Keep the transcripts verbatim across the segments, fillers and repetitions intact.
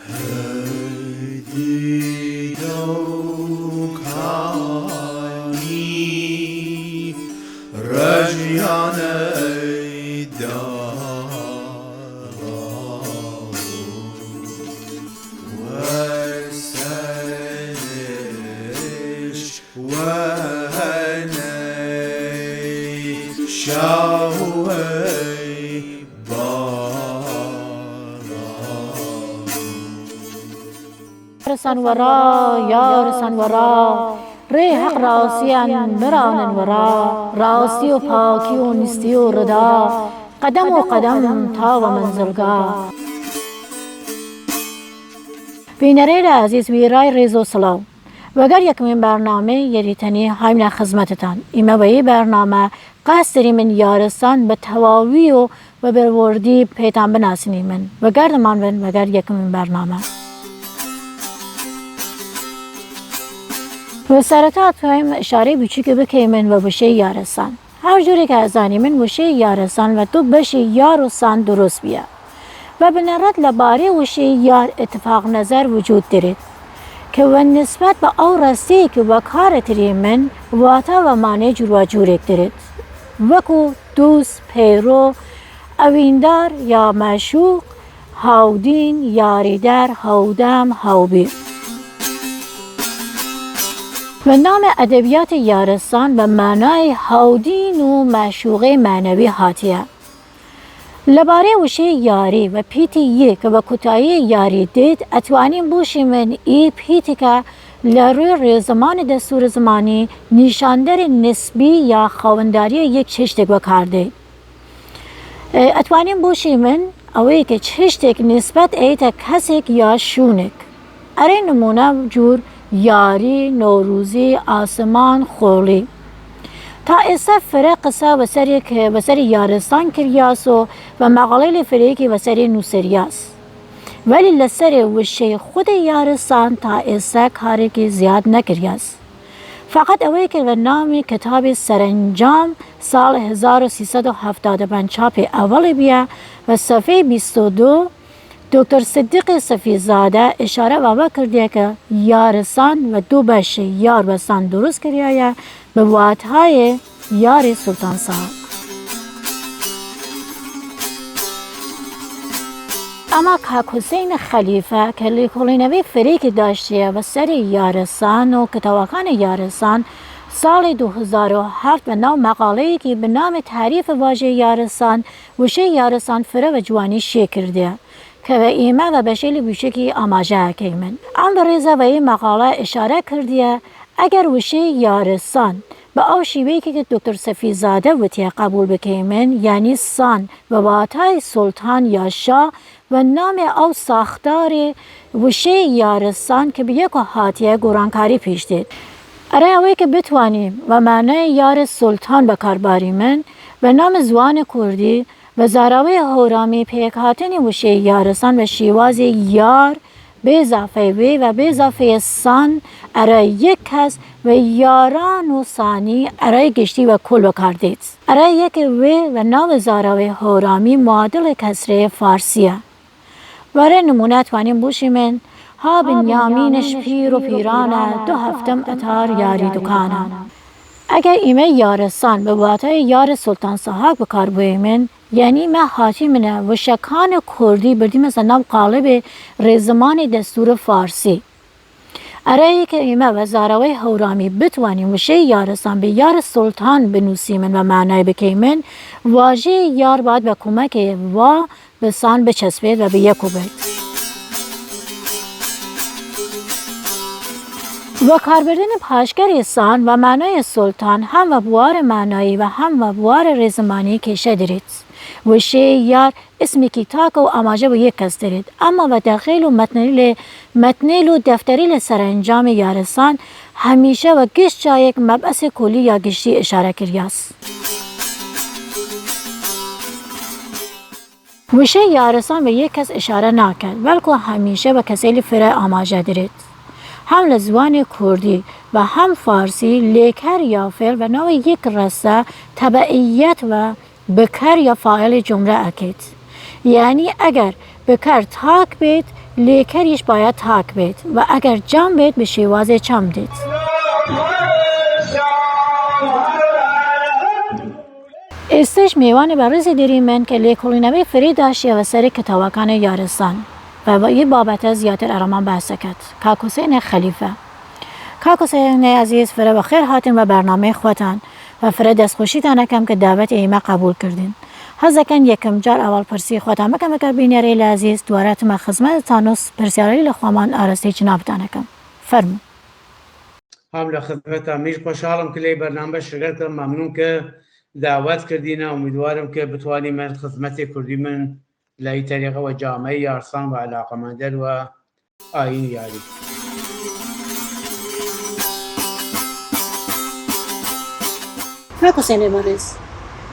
Hey dîdo kanî, rejiyane dava, wesenêş, weney şawey. Yarisan wera, yarisan wera, rê heq rastiyan miranin wera, rastî û pakî û nistî û rida, qedem û qedem ta we menzilga. Bînerê re ezîz wî ray rêz û silav. Weger yekemîn bernamê yerî tenî hayne xizmetetan. Îme weyî bername qesterî min yarisan bi tewawî û bi berwordî pêtan binasînî min. Weger diman bin weger yekemîn bername. Bi sereta tuyim işarê biçûkê bikey min ve wişê yarisan. Her cûrê ke ez zanî min wişê yarisan ve tu beşê yar û san durust biye. Ve bineret le barê wişê yar ittifaq nezer wicûd dirêt. Ke we nisbet bi ew restiyê ke we kare tirî min, wata ve manê cûr ve cûrêk dirêt. Wekû dûst, pêro, ewîndar ya meşûq, hawdîn, yarîder, hawdem, hawbîr. Ve namê edebiyatê yarisan ve manayê hawdîn û meşûqê manewî hatiye. Li barê wişê yarî ve pîtî yê ke ve kutayiyê yarî dêt, etwanîn bûşî min î pîtike li rûyê rêzimanê destûrê zimanî nîşanderê nisbî ya xawendariyê yek çeştek ve kar dê. E, etwanîn bûşî min ewê ke çeştek nisbet eyte kesek ya şûnek. Erê nimûne cûr yarî, norûzî, asiman, xolî. Ta êse fire qisa ve serê ke ve serê yarisan kiryas û ve meqaleyê lê firêkî ve serê nûseriyas. Welî li serê wişê xwedê yarisan ta êse karekî ziyad nekiryas. Feqet ewê ke ve namê kitabê Serencam sal hezar û sî sed û heftad û pênc çapê ewelê biye ve sefê bîst û du, Doktor Siddiqê Sefîzade îşare ve ve kirdiye ke yarisan ve du beşê yar ve san durust kiriyaye bi watayê yarê Sultan Sahak. Ama Kak Huseyni Xelîfe ke lêkolînevê firêkî daştiye ve serê yarisan û kitawakanê yarisan, salê du hezar û heft ve nav meqaleyekî bi namê Tarîfê Vajê Yarisan, wişê yarisan fire ve ciwanî şê kirdiye. Ke ve îme ve beşê li bûçekî amaje ekey min. Em bi rêze veyî meqale îşare kirdiye, eger wişê yarisan bi ew şîweyekî ke Doktor Sefîzade witiye qebûl bikey min, yanî san ve watayê sultan ya şah ve namê ew saxtarê wişê yarisan ke bi yeko hatiye gorankarî pêş dêt. Erê ewê ke bitwanî ve manayê yarê sultan bi kar barî min ve namê ziwanê kurdî ve zarawê hewramî pêkhatinê wişê yarisan ve şîwazê yar bê zafeyê wê ve bê zafeyê san erey yek kes ve yaran û sanî erey giştî ve kul ve kar dêt. Erey yekê wê ve navê zarawê hewramî muadilê kesreyê farsî ye. Were nimûne twanîn bûşî min, ha Binyamîn ji pîr û pîran e, du heftim etar yarî dukan e. Eger îme yarisan bi watayê yarê Sultan Sahak bi kar bûyê min, yanî me hatî min e wişekanê kurdî birdî me ser nav qalibê rêzimanê destûrê farsî. Ereyê ke îme ve zarawey hewramî bitwanî wişê yarisan bi yarê sultan binûsî min ve manayê bikey min, wajê yar bad ve kumekê wa bi san biçespêt ve bi yeko bêt. Vekarbirdinê paşkerê san ve manayê sultan hem ve bi warê manayî ve hem ve bi warê rêzimanî kêşe dirêt. Wişê yar îsmekî tak û amaje bi yek kes dirêt. Ema ve dexêl û metnêlê, metnêl û defterêlê serencamê yarisan hemîşe ve giş cayek mebesê kulî ya giştî îşare kiryas. Wişê yarisan ve yek kes îşare nake, belku hemîşe ve kesêlî fire amaje dirêt. Hem li ziwanê kurdî ve hem farsî lêker ya fêl ve navê yek rese tebeiyet ve biker ya failê cumle ekêt. Yanî eger biker tak bêt, Lêker jî bayet hak bêt ve eger cem bêt bi şêwazê çem dêt. Êstêj mêwanê berêzî dêrî min ke lêkolînevê firî daşiye ve serê kitawakanê yaristan ve yê babete ziyatêr eraman behse ket. Kak Husênê Xelîfe. Kak Husênê ezîz, fire ve xêr hatin ve bernameyê xwetan ve fire destxweşî tane kem ke davetê ême qebûl kirdîn. Hez eken yekim car ewal pirsî xwetan bikim, eger bînerê lê ezîz, dware time xizmet tanos pirsiyarî li xweman arastê çi nabitane kem. Fermû. Ham li xizmeta min jî xweşhal im ki lê bername şirket kim, memnûn ki dawet kirdîne. Umîdwar im ki bitwanî min xizmetê kurdî min leyî terîqe we cameyê yarsan ve eleqemender we ayîn yarî. Kak Husênê berêz.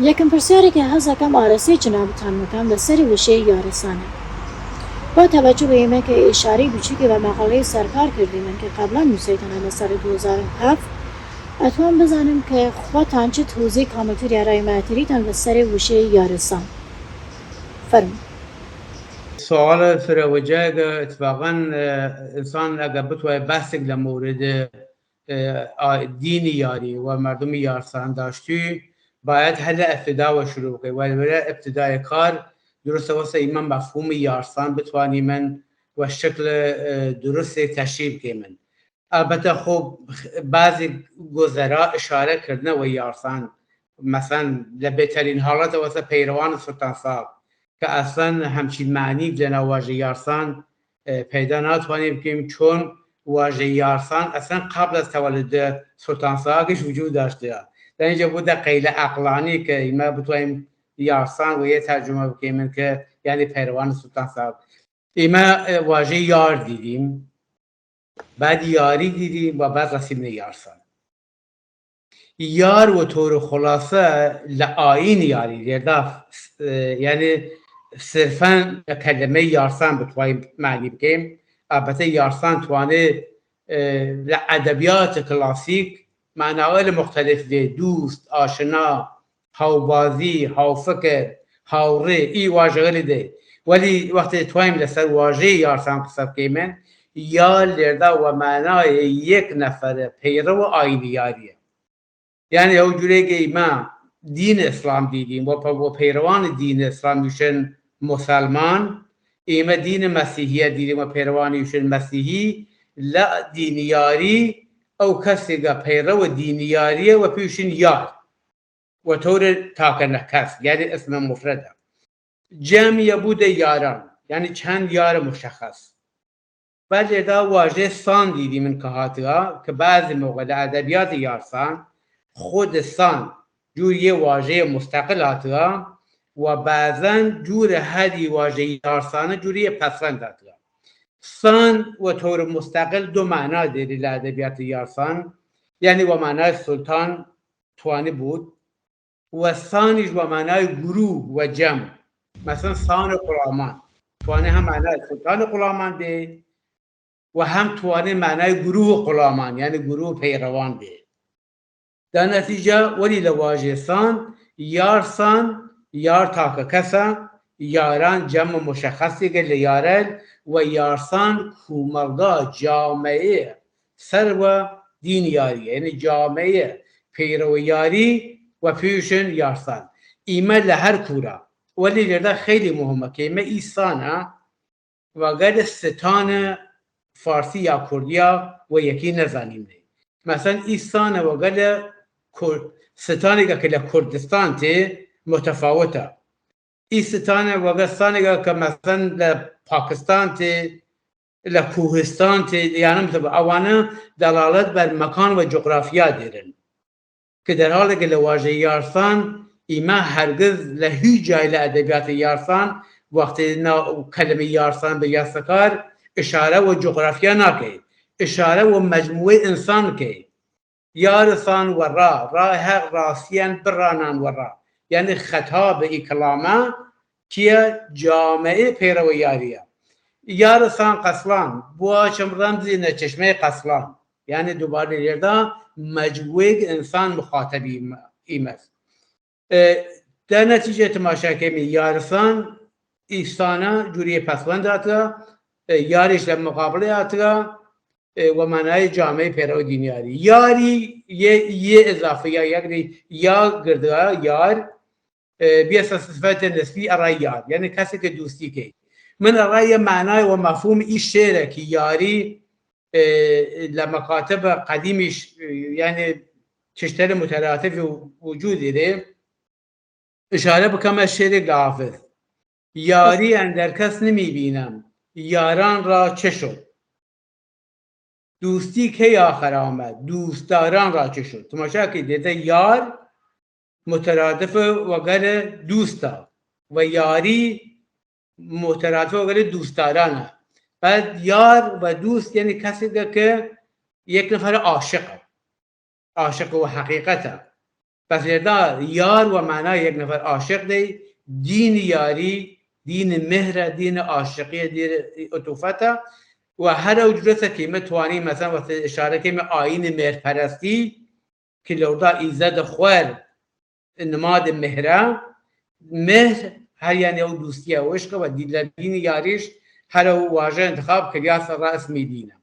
Yekim pirsyarê ke hez ekem arastê çi nabitane kem li serê wişeyê yarisan e. Ba tevecuhê me ke îşareyê biçûkê ve meqaleyê serkar kirdî min ke qeblan nûseytene li serê du hezar û heft, ez wan bizanim ke xwetan çi tozê kamiltir ya rayê me etirîtan li serê wişeyê yarisan. Fermû. Suala fire wecayek e, ittifaqan, e, insan eger bitwaye behsek le mewrede, e, a, dînî yarî ve merdimî yarsan daştî, bayet hele ibtida ve şurû bike. Ve were ibtidayê kar, durust e wesa îme mefhûmî yarsan bitwanî min ve şikle, e, durustê teşrîh bike min. Elbette xwe bazî gozera işare kirdine we yarsan. Meselen, le bêterîn halete wesa peyrewan Sultan Sağ, ke eslen hemçîn manî di nav wajê yarsan, e, peyda natwanî bikim, çon wajê yarsan eslen qabl ez tewelludi Sultan Sağ giş vücûd daştiya. Denîce bu de qeyle aqlanî ke îme bitwanîm yarsan ve yê tercüme bikim ke, yanî peyrewan Sultan Sağ. Îme, e, wajê yar dîdîm. Bad yarî dîdî ve bad resîmine yarsan. Yar ve tewr xulase li ayîn yarî lêrda, e, yanî sirfen kelimeyê yarsan bitwayî manî bikêm. Elbette yarsan twanê, e, li edebiyatê klasîk manayê muxtelif dê, dûst, aşina, hawbazî, hawfikir, hawrê, î wajeyê li de. Welî wextê twayim li ser wajeyê yarsan qise bikeyme, ya lêrda we manayê yek nefere peyrewa ayînî yarî ye. Yanî ew cureyê ke îme dîn Îslam dîdîn, we pe-, we peyrewanê dîn Îslam yûşin muselman, îme dînê Mesîhiye dîdîn, we peyrewanê yûşin Mesîhî, la dîn yarî, ew kesê ke peyrewa dîn yarî ye, we pê yûşin yar. Ve tewrê takene kes, yanî isme mufred e. Cem ye bû de yaran, yanî çend yar muşexes. Belê da wajê san dîdî min ke hatiya, ke bazî moqe li edebiyatê yarsan, xwe di san cûr yê wajeyê musteqil hatiya, ve bazen cûrê herî wajeyê yarsane cûrê yê pesrend hatiya. San ve tewrê musteqil du mana dêrî li edebiyatê yarsan, yanî ve manayê sultan, twanî bût. Ve sanî ji we manayê gurû ve cem. Mesela sanê qulaman. Twanê hem manayê sultanê qulaman bê ve hem twanê manayê gurû û qulaman, yanî gurû û peyrewan bê. Da netîce welî li wajê san, yar san, yar takekes e, yaran cem û muşexesî ke li yarel ve yarsan kûmelga cameyê ser ve dîn yarî, yanî cameyê peyrew yarî ve pêşin yarsan. Îme li her kûra. Welî lêrda xeylî muhim e ke îme îsana ve gele stane farsî ya kurdiya ve yekî nezanîne. Mesela îsane ve gele Kur-, staneke ke li Kurdistan tê mutefawit e. Î stane ve gele staneke ke mesela li Pakistan tê, li Kohistan tê, yanî mesela ewane delalet ber mekan ve cografya dêrin. Ke derhalê ke li wajê yarsan, îme hergiz li hîç cayê li edebiyatê yarsan, wextê na kelimê yarsan bi yasakar, işare ve cografya nake, işare ve mecmûê însan ke. Yarisan we ra, ra her rastiyen biranan we ra. Yanî xetabê î kilame, kiye cameyê peyrewe yarî ye. Yarisan qeslan, bu açım remzî ne çeşmeyê qeslan. Yanî dubare lêrda mecbûyek însan muxatebî îme. E, der netîce temaşa kemî yarisan îsana cûriyê peswend hatiya, E, yarî ji muqabilê hatiye, e, we manayê cameyê pêrewê dîn yarî. Yarî yê, yê îzafî ya, yanî ya girdiya yar, e, bîye sifetê nisbî erê yar. Yanî kesê ke dostî key. Min erê manayê we mefhûm î şêrekî yarî, e, le mekatib qedîmî ş-, yanî tişterê muteratîf û wicûdî rê. Îşare bikeme şêrê Hafiz. Yarî ender kes nimî bînem, yaran ra çi şo? Dostî key axir ame, dostdaran ra çi şo? Temaşa key, dêde yar muteradif e wegere dosta ve yarî muteradif e wegere dostdaran e. Bed yar ve dost, yanî kesê de ke yek nefer aşiq e. Aşiq û heqîqet e. Bes lê da yar we mana yek nefer aşiq dey, dîn yarî, dîn mihr e, dîn aşiqî ye, dîn utufet e. Û her ew cure se kî me twanî, mesela, wextê îşare kê me ayînê mêrperestî, ki lewda îzed xwer, nimadê mihr e, mihr her yanî ew dostî ye, ew îşq e, we dî-, dîn yarî jî her ew waje intixab kiriya ser ra ismî dîn e.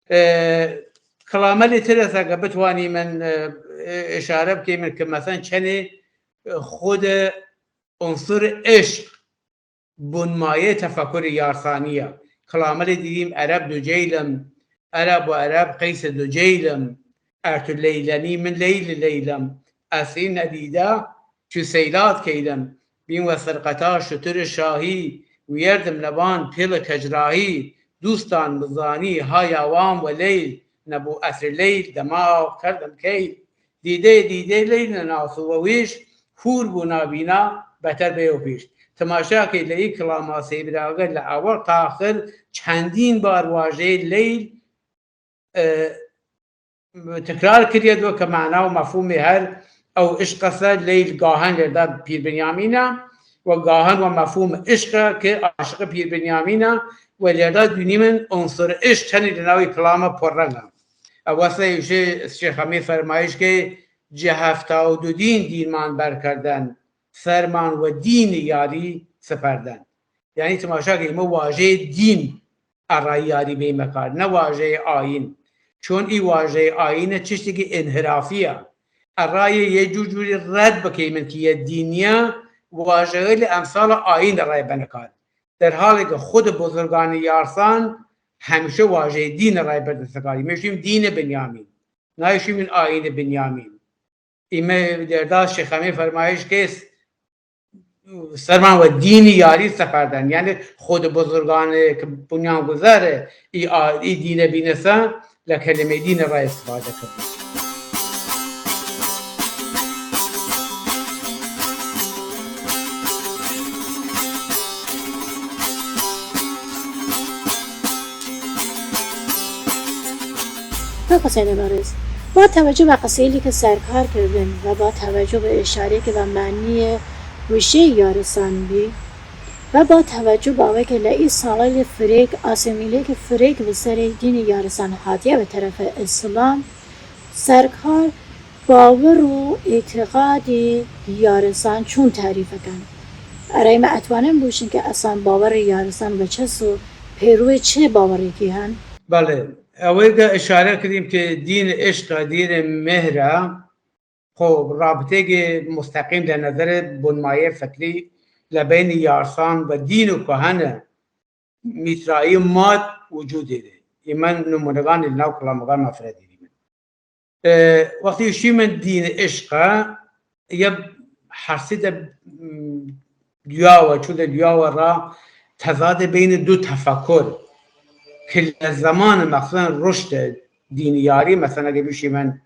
E, kilamelê tire se ke bitwanî min, e, e, îşare bikê min ke, mesen, çenê, e, xwe de unsur îşq, bunmayê tefekurê yarsanî ye. Kilamelê dîdîm Ereb Duceylim, Ereb û Ereb Qeysê Duceylim, Ertu Leylenî min Leyli Leylem, Esrî Nedîde çu Seylat Keylim, bîn we sirqeta şutur şahî, wiyerdim neban pêli kecrahî, dustan bizanî haya wan we leyl, nebû esrî leyl, dema kerdim keyl. Dîdê, dîdê leyl nenasu we wîş, hûr bû nabîna, beter bêyo pîş. Temaşa key leyî kilama Seyîd Birager li ewil ta axir çendîn bar wajeyê leyl, e, tekrar kiriye do ke mana û mefhûmê her ew îşq e se leyl gahen lê da Pîr Binyamîn e, we gahen we mefhûm îşq e ke aşiqê Pîr Binyamîn e, we lê da dûnî min unsur îşq tenê li navê kilama purreng e. Ew wese Şê-, Şêx Emîr fermayîş ke, ci hefta û du dîn dînman berkerden, serman we dîn yarî siperden. Yanî temaşa key, me wajeyê dîn erayî yarî beyme kar, ne wajeyê ayîn. Çon î wajeyê ayîn e, tiştekî înhirafî ye. Erayê yê cû cûrî red bikey min ki ye dîniye, wajeyê li emsala ayîn erayê bene kar. Derhalê ke xwe di buzurganê yarsan hemîşe wajeyê dîn erayê berdin sekarî. Me şîm dînê Binyamîn. Nayê şîmin ayînê Binyamîn. Î me derda Şêx Emîr fermayîş kes, serman we dînî yarî seferden. Yanî xwe di buzurganê ke bunyan guzere, î a-, î dîne bîne se, le kelimê dîne re îstîfade kirin. Kaka Seydê Berêz, ba tevecu ve qisêlî ke Serkar kirdin ve ba tevecu ve îşareyê ke ve meniyê wişê yarisan bî, ve ba tevecu bawê ke le î salê li firêk, asimîlê ke firêk li serê dînê yarisan hatiye ve terefe Îslam, Serkar, bawer û îtîqadî yarisan çûn tarîf bikin? Erey me etwanin bûşin ke esan bawerê yarisan ve çes û pêrûyê çi bawerekî hen? Belê, ew ê de îşare kirîm ke dîn îşq e, dînê mihr e, xo rabitêkê musteqîm de nezerê bunmayê fikrî le beynî yarsan ve dîn û kuhene mîtrayî mad wicûdê de. Î me nimûnegan li nav kilamegan me fire dîrî min. E, wextî şî min dîn îşq e, ye hersî de, m, duyawe, çû de duyawe ra tezadê beynî du tefekur. Ki le zemanê mexsûsen ruştê dînî yarî, mesela ge bişî min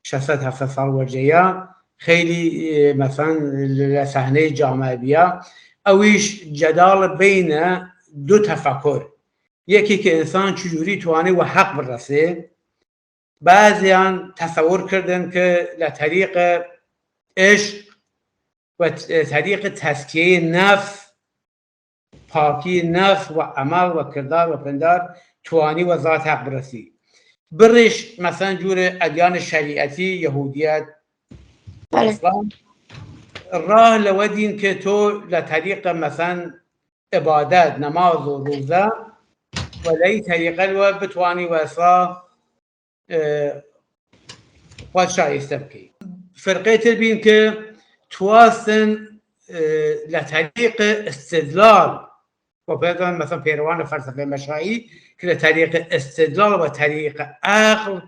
şeş sed heft sed sal wece ya, Xeylî, e, meselan, li, li sehneyê camî biya. Ew îş cedal beyne du tefekur. Yekî ki însan çi cûrî twanî we heq biresê. Beziyan tesewur kirdin ki le terîqe îşq ve t-, terîqe tezkiyeyê nefs, pakî nefs ve emel ve kirdar ve pindar twanî we zat heq biresî. Birîş, meselan, cûrê edyanê şerîetî, yehûdiyet, Belê. Îslam, rah le we dîn ki to le terîqe, meselan, ibadet, nemaz û rûze, we leyî terîqe li we bitwanî we sa, e, xwe şayiste bikî. Firqê tir bîn ki tuwastin, e, le terîqe istidlal, we pê, meselan, pêrewanê felsefê meşayî ki le terîqe istidlal ve terîqe eql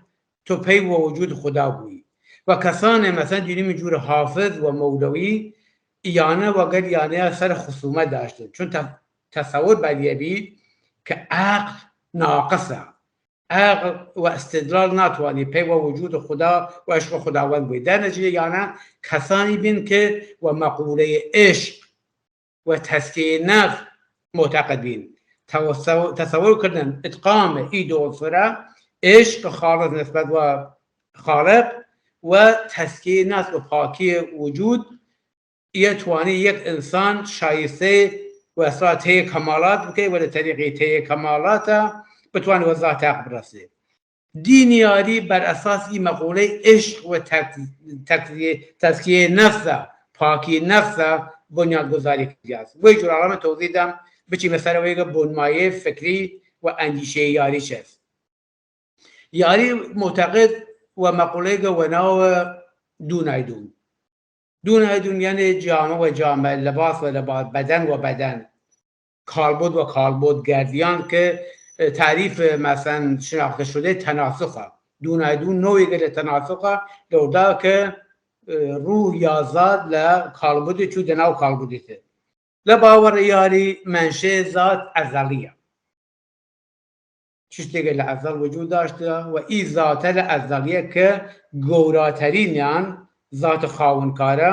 tu pey ve wicûd Xuda bûyî. Ve kesanê, meselan, dînî min cûrê Hafiz ve Mewlewî, îyane ve gel îyaneya ser xusûme daştin. Çun te-, tesewur beriye bî ki eql naqis e. Eql ve istidlal natwanî pey ve wicûd Xuda ve eşq Xudawend bûyî. Dernecî îyane kesanî bîn ki we meqûleyê îşq ve tezkiyeyê nefs muteqid bîn. Tew-, tesewur kirdin, îtqamê î du unsure, îşq xalis nisbet ve Xaliq ve tezkiyeyê nefs ve pakiyê wicûd, yê twanî yek însan şayisteyê wesla teyê kemalat bike, ve li terîqê teyê kemalata bitwanî we zat heq biresê. Dîn yarî ber esas î meqûleyê îşq ve tek-, tek-, tezkiyeyê nefs de, pakî nefs de bunyadguzarî kiriye. Vê cûr alame tewzî dem, biçîme ser wê ge bonmayê fikrî ve endîşeyê yarî çi est. Yarî muteqid ve meqûleyê ge we nawe dûnaydûn. Dûnaydûn yani came ve came, lebas ve lebas, beden ve beden, kalbud ve kalbud, gerdiyan ki, e, tarîf, e, mesen şinaxte şude tenasux e. Dûnaydûn nowê gele tenasux e, lewda ki, e, ruh ya zat le kalbudê çû de nav kalbudê te. Le bawer yarî menşê zat ezeliye. Çiştê ke li ezel wicûd daştiye ve î zate li ezeliye ke gowraterîn yan zat xawinkar e,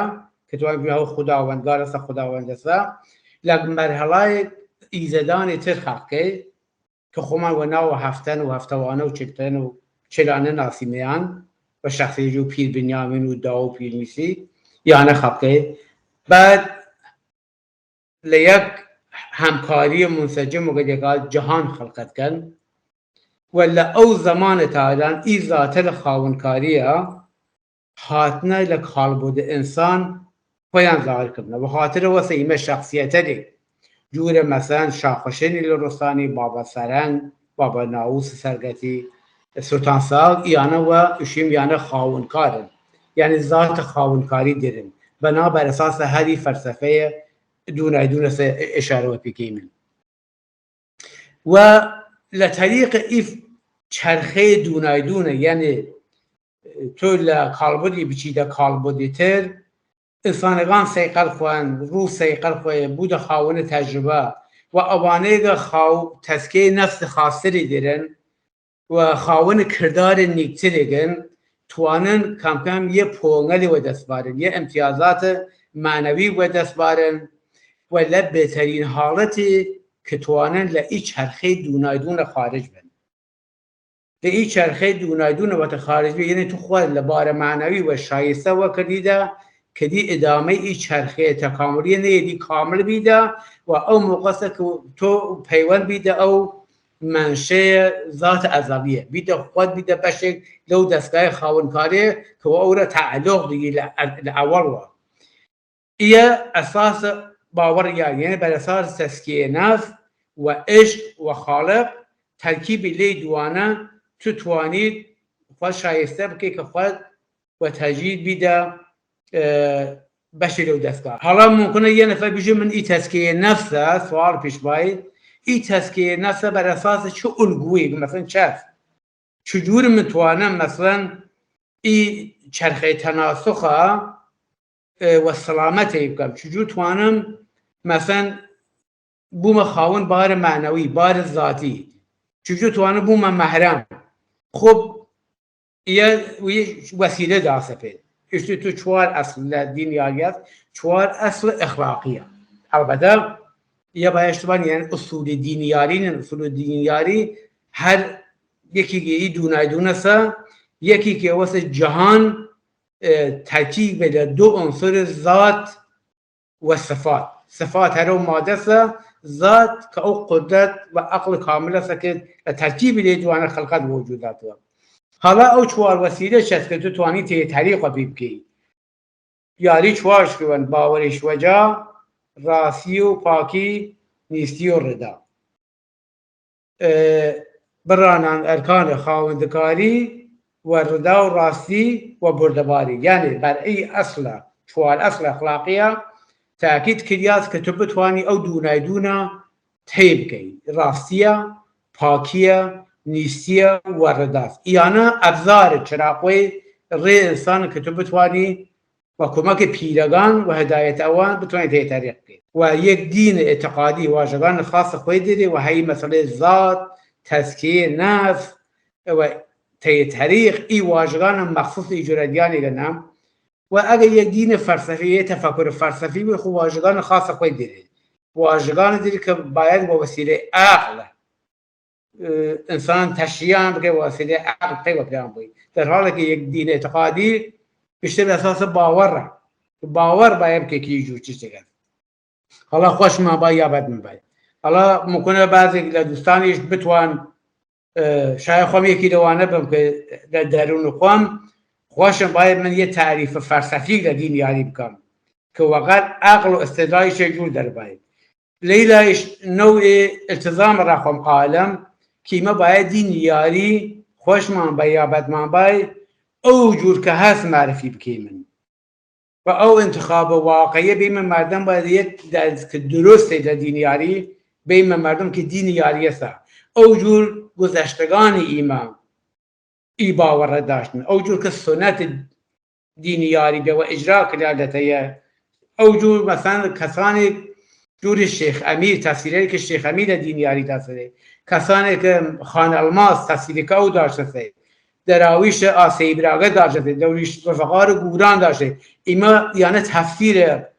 ke tu ew Xudawendgar e, se Xudawend e, se li merhelayê îzedanê tir xelqê, ke xwe man we nawe heften û heftewane û çilten û çilane nasîmeyan ve şexsê jû Pîr Binyamîn û Daw Pîr Mîsî, yane xelqê. Bed li yek hemkariyê munsecim û gedeka cihan xilqet ken. We li ew zemanê tadan î zate li xawinkariya hatine li kalbûdê însan xweyan zahir kirine. Bi xatire wese îme şexsiyete de. Cûre mesen Şaxweşênî li Rustanî, Baba Sereng, Baba Nawûs Sergetî, Sultan Saad, îyane we uşîm yane xawinkar in. Yani zat xawinkarî dirin. Bena ber esas herî felsefeye dûnaydûne se îşare we pêkê min. We le terîqê îf çerxê dûnaydûne, yani tu le kalbudî biçî de kalbudî tir, însanegan seyqel xwen, rû seyqel xwe, bû de xawine tecrube ve awanê de xaw tezkê nefs xastirî dirin ve xawine kirdarê nîktirê gin, twanin kamkam yê pongelê we dest barin, yê imtiyazatê manewî we dest barin ve le bêterîn haletî ki twanin le î çerxê dûnaydûne xaric bin. Di î çerxê dûnaydûne wete xaric bî, yenê tu xwe li bare manewî we şayiste we kirdî de, kedî idamey î çerxê tekamuliyê neyê dî kamil bî de, we ew muqese ku tu peywend bî de ew menşeyê zat ezeliye. Bî de xwe bî de beşek lew destgahê xawinkariyê ku we ew re teelluq digî li, li ewel we. Îye esas bawer ya, yani ber esas tezkiyê nefs ve îşq ve Xaliq, terkîbî lê duane tu twanî xwe şayeste bike ke xwe we tecrîd bî de, e, beşê lew destgah. Hala mumkin e yê nefer bîje min î tezkiyê nefs e, sual pêş bayî. Î tezkiyê nefs e ber esas çi ulgûyê, mesela çerx. Çi cûr min twanim, meselen, î çerxê tenasuxa, e, we selametê bikim? Çi cûr twanim, meselen, bûme xawin barê manewî, barê zatî? Çi cûr twanim bûme mehrem? Xub, ye wî wesîle dasepê. Piştî tu çar esl li dînyarî est, çar esl exlaqî ye. Elbete, ya bayaş tu vanî, yani usulê dînyarî ne, usulê dînyarî her yekî yî dûnay dûne se, yekî ke wese cihan, e, terkîb bê de du unsur zat, we sifat. Sifat hero made se, zat ke ew qudret ve aql kamil se ke li terkîbî lê ciwane xilqet wicûd datiye. Hala ew çar wesîle çi est ke tu twanî tê terî xwe pî bikî. Yarî çar şiwen, bawerê şiweca, rastî û pakî, nîstî û rida. E, biranan erkanê xawendikarî we rida û rastî we burdebarî. Yanî berî esla, çar esla exlaqiya tekîd kiriya ke tu bitwanî ew dûnaydûna tê bikey. Rastiya, pakiya, nîstiya we ridas. Îyana evzarê çiraqoyê rê însan ke tu bitwanî we komekê pîregan we hidayet ewan bitwanî tê terîq bikê. We yek dîn îtiqadî wajegan xas xwê dirê we heyî meselê zat, tezkiyê nefs, we tê terîq î wajegan mexsus î cure diyanê de ne. We eger yek dînê felsefî yê tefekur felsefî bê xwe wajegan xas xwê dirê. Wajegan dirê ke bayed we wesîlê aql e. e, însan teşriyan bike, wesîlê eql pey ve piyan bûyî. Derhalekî yek dîn îtiqadî piştî bi esasê bawer e. Bawer baye bike kî jû çi çike. Hala xweş min bay ya bed min bay. Hala mumkun e bazêk li dûstanî ji bitwan, e, şayê xwe yekî li wane bim ke li derûn xwem xweş in baye min yê tarîfe felsefîk de dîn yarî bikim. Ke weqet eql û istidlalî şê jûr derbayê. Leyla îş newê iltizam ra xwem qailem, kî me baye dîn yarî, xweşman bay ya bedman bay, ew cûr ke hest merifî bikê min. Ve ew intixabe waqeyê bê min merdem baye yek ders ke durustê de dîn yarî, bê min merdem ke dîn yarî esa. Ew cûr guzeşteganê îma î bawere daştin. Ew cûr ke sunetê dînî yarî be we îcra kiriya de te ye. Ew cûr, mesela, kesanê cûrî Şêx Emîr, tesîrê ke Şêx Emîr e dînî yarî da serê. Kesanê ke Xan Elmas, tesîrê ke ew daşte serê. Derawîşe Aseyî Birage daşte serê. Dewrîş Refeqar û Gûran daşte. Îme, yani, tefsîre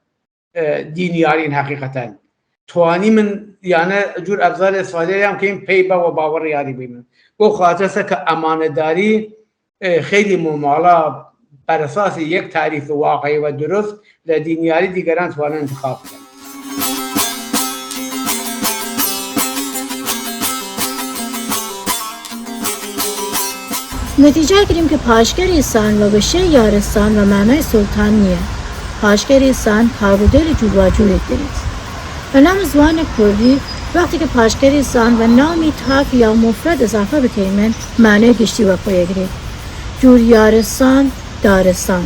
e, dîn yarîn heqîqeten. Twanî min, yani, cûr evzarê sade yan kêm pey be we bawer yarî bî min. Bo xatir se ke emanedarî, e, xeylî mumala beresasî yek tarîf waqeyî ve durust, le dîn yarî dîgeran twanin intixab bikin. Netîce kirîm ke paşkerî san ve weşê yaristan ve manay sultan niye. Paşkerî san karûdêlê cûrwacûrê kirît. Ve nam ziwanê kurdî, wextê ke paşkerî san ve namî tak ya mufred izafe bikeymin, manay giştî we xwe yegirê. Cûr yaristan, daristan.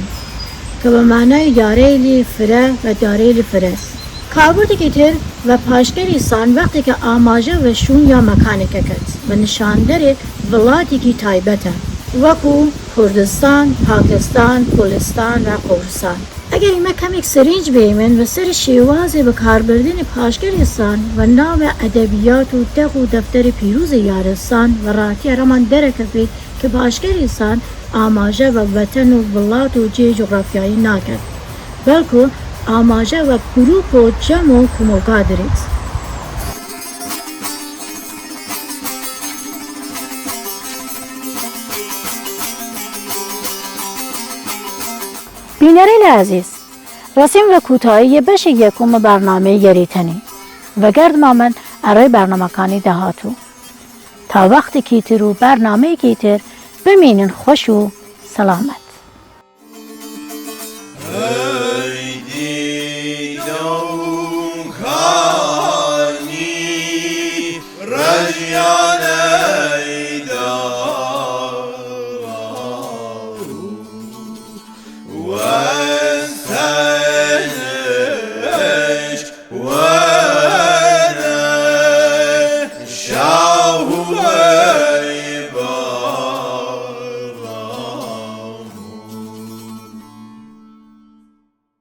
Ke ve manay yarêlî fire ve darêlî fire. Karbûrdekî tir ve paşkerî san wextê ke amaje ve şûn ya mekaneke ket ve nişanderê vilatîkî taybet e, wekû Kurdistan, Pakistan, Kulistan ve Qoristan. Eger îme kemêk serînc bêmin ve ser şêwazê bi karbirdinê paşkerî san ve navê edebiyat û dex û defterê pîrûzê yaristan ve ratiya reman derekevê ke paşkerî san amaje ve weten û vilat û cihê cografyayî naket. Belku amaje wek grûp û cem û komûlga dirêt. Bînerêlê ezîz, resîm ve kûtayî yê beşê yekum û bernameyê yerî tenê. Vegerdma min erê bernamekanî dahatû. Ta wextekî tir û bernameyekî tir bimînin xweş û selamet.